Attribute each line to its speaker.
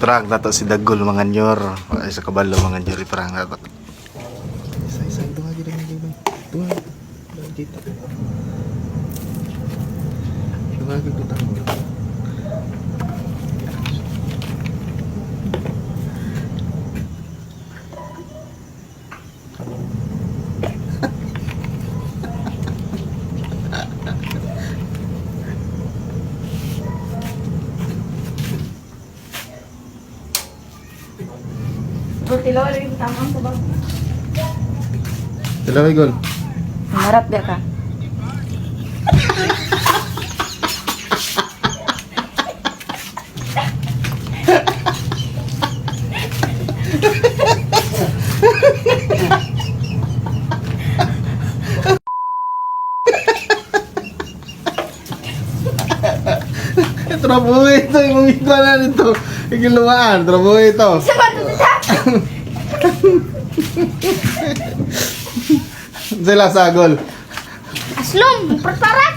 Speaker 1: I-prank na to si Dagol, mga nyor. Ay, sa kabalo, mga nyor, i-prank na to. Isa, isa, tungagi, tungagi, tungagi. Tungagi, kita. Tungagi, tungagi.
Speaker 2: Tilaw rin tamang sa bang.
Speaker 1: Dalawa, Gol.
Speaker 2: Marap dia ka.
Speaker 1: Trabuhi ito, yung umigwa na nito. Igiluwaan, trabuhi ito. Sila sagol.
Speaker 3: Aslom, preparat.